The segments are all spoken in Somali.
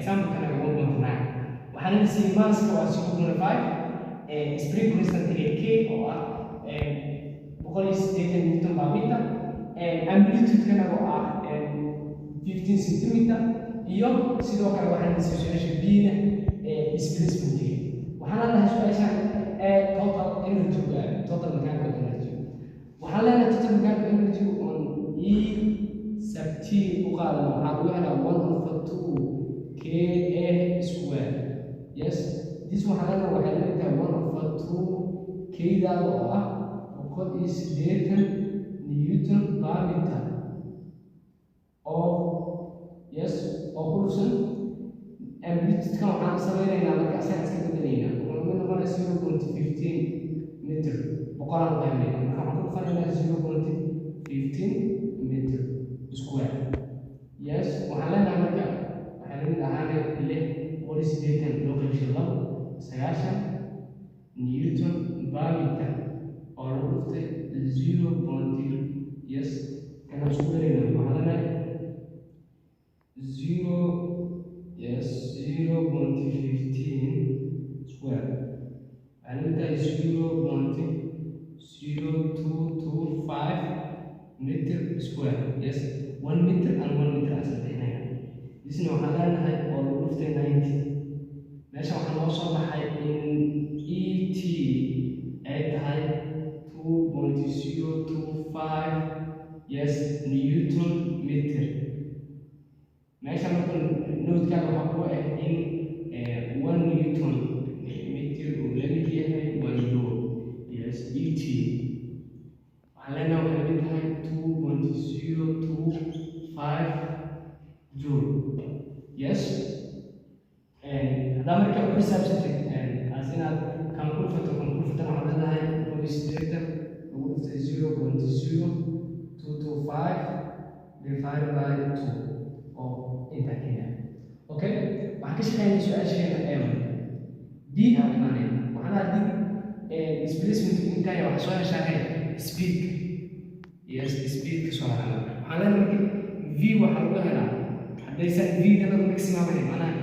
Example-kana 1.9 waxaana la siiyey mass-ka waa 0.5, spring constant-iga K oo ah 180 newton per meter, amplitude-kana oo ah 15 centimeter, iyo sidoo kale waxaana la siiyey su-aasha B-na displacement-iga. Waxaana lahay su-aashan total energy, total mechanical energy. Waxaan leenahay total mechanical energy on E sub t u qaadano waxaa lagu helaa 1 over 2 k a square. Yes, this waxaan leenahay waxay la mid tahay 1 over 2 k-daada oo ah 180 newton per meter oo, yes, oo ku dhufsan amplitude-kan. Waxaan sameynaynaa marka asaga iska bedelaynaa, wuxuu mid noqonaya 0.15 meter, boqolaan qaybinayna. Marka waxaan ku dhufanaynaa 0.15 meter square. Yes, waxaan leenahay marka waxay la mid ahaanay 680 loo qaybshay labo, 90 newton per meter oo lagu dhuftay zero point, yes, kana isku darayna. Waxaan leenahay zero, yes, 0.15 square waxay la mid tahay 0.0225 meter square. Yes, 1 meter and 1 meter aan bixinayna. Isna waxaan leenahay oo lagu dhuftay 90. Meesha waxaa noo soo baxay in E t ay tahay 2.025, yes, newton meter. Meesha marka note-kaaga waxaa ku ah in 1 newton meter uu la mid yahay 1 joule. Yes, E t waxaan leenahay waxay la mid tahay 2.025 joule. Yes, haddaa marka u xisaabsatid kaas inaad kan ku dhufato, kan ku dhufatana, waxaad leedahay 180 lagu dhuftay 0.0225 divided by two oo intaa keenaya. Okay, waxaan ka shaqeynay su-aasheena m b aan imaanayna. Waxaan haddii displacement intaa waxaa soo heshaa speedka. Yes, speedka soo helaa. Marka waxaan leenahay marka v waxaa lagu helaa haddaysan v danadu maximum ahayn, macnaha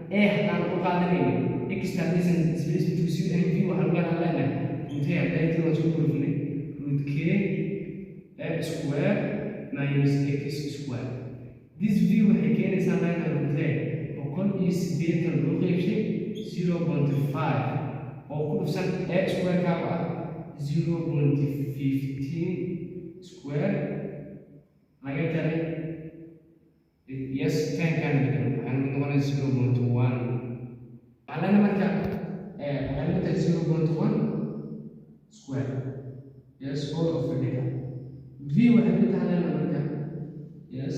a haddaan u qaadanaynin x, haddaysan displacement ku sii ahayn, v waxaa lagu helaa leenahay root a, hadday waan soo gurufnay, root k a square minus x square. This v waxay keenaysaa leenahay root a 180 loo qeybshay 0.5 oo ku dhufsan a square kaagu ah 0.15 square laga jaray, yes, ten kan bedel, waxaan mid noqonaya 0.1. Waxaan leenahay marka waxay la mid tahay 0.1 square, yes, all of radical. V waxay la mid tahay leenahay marka, yes,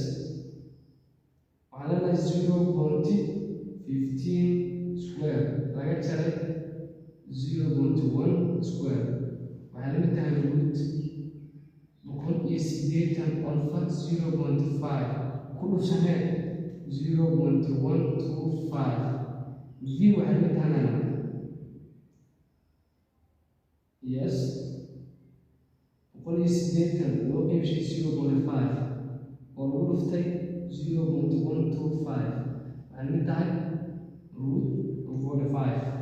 waxaan leenahay 0.15 square laga jaray 0.1 square waxay la mid tahay root 180 over 0.5 ku dhufsanee 0.125. V waxay la mid tahay leenahay, yes, 180 loo qeybshay 0.5 oo lagu dhuftay 0.125 waxay la mid tahay root 45.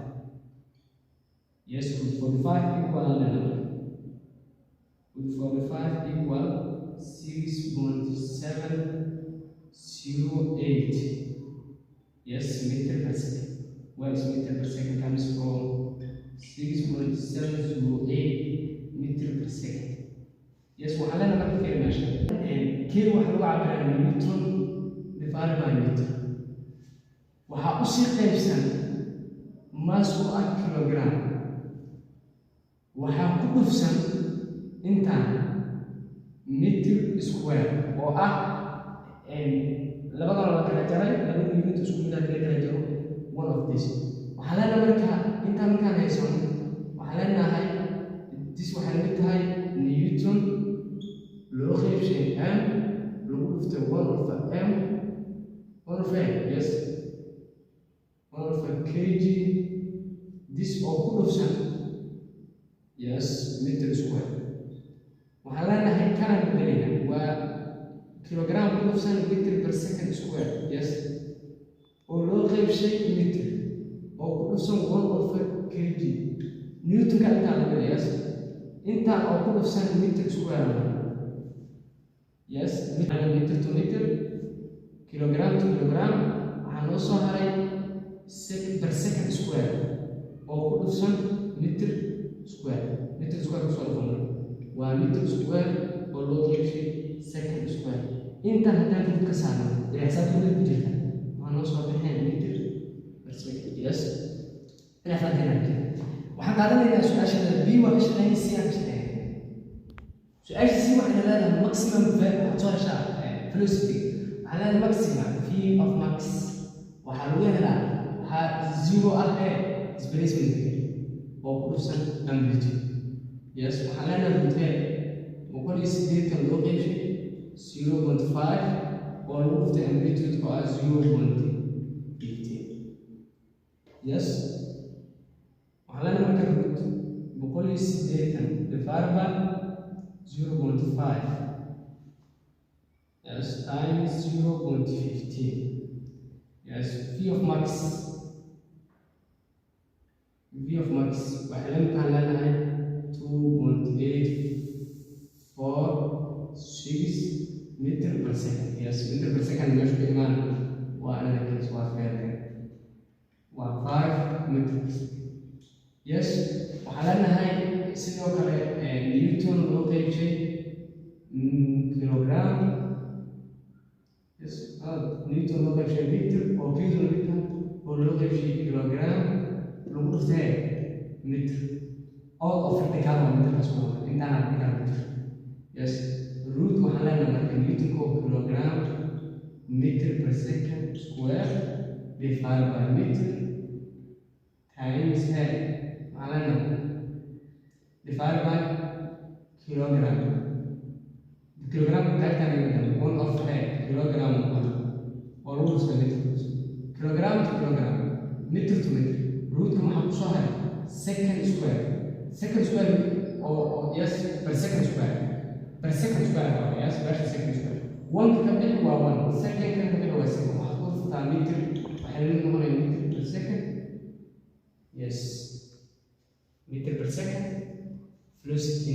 Yes, root 45 equal aan leenahay root 45 equal 6.708, yes, meter per second. Where is meter per second comes from? 6.708 meter per second. Yes, waxaan leenahay marka fiiri meesha k waxaa lagu cabiraa newton divided by meter, waxaa usii qaybsan mass oo ah kilogram, waxaa ku dhufsan intaan meter square oo ah labadana la kala jaray, laba unit isku mid ah la kala jaro, one of this. Waxaa leenahay marka intaan markaan haysano, waxaa leenahay this waxay la mid tahay newton loo qeybshay m lagu dhuftay one over m, one over m, yes, one over kg, this oo ku dhufsan, yes, meter square. Waxaan leenahay kanaan bedelayna waa kilogram ku dhufsan meter per second square, yes, oo loo qeybshay Qaybshay meter oo ku dhufsan one over kg. Newtonka intaa lamid, yes, intaan oo ku dhufsan meter square. Yes, meter to meter, kilogram to kilogram. Waxaa noo soo haray per second square oo ku dhufsan meter square. Meter square kusoo dhufan waa meter square oo loo qeybshay second square. Intaan haddaan root ka saarno, ilaa xisaabta weli ku jirta, waxaa noo soo baxeen meter per second. Yes, inaa fahanteen. Waxaan qaadanaynaa su-aashada B. Waa ka shaqeynay, C aan ka shaqeynay. Su-aasha C waxayna leedahay maximum, waxaad soo heshaa velocity. Waxaa leedahay maximum V of max waxaa lagu helaa, waxaa zero ah ee displacement oo ku dhufsan amplitude. Yes, waxaan leenahay root a 180 loo qeybshay 0.5 oo lagu dhuftay amplitude oo ah 0.15. Yes, waxaan leenahay marka root 180 divided by 0.5, yes, times 0.15. Yes, V of max, V of max waxay la mid tahay leenahay 2.846 meter per second. Yes, meter per second meeshu ka imaan waa another case, waa fair, waa 5 meter per second. Yes, waxaan leenahay sidoo kale newton loo qeybshay kilogram. Yes, newton loo qeybshay meter oo kilo meter oo loo qeybshay kilogram lagu dhuftee meter, all of vertical waa meterkaas ku intaana vertical meter. Yes, root waxaan leenahay marka newton oo kilogram meter per second square divided by meter times h, waxaan leenahay divided by kilogram. Kilogram taagtaan iga one of h kilogram oo lagu dhuftay meter, kilogram to kilogram, meter to meter. Rootka maxaa ku soo haray? Second square, second square oo, yes, per second square, per second square waa, yes, per second square. One ka bixi waa one, second ka bixi waa second. Waxaad ku dhuftaa meter, waxay la noqonaya meter per second. Yes, meter per second. Velocity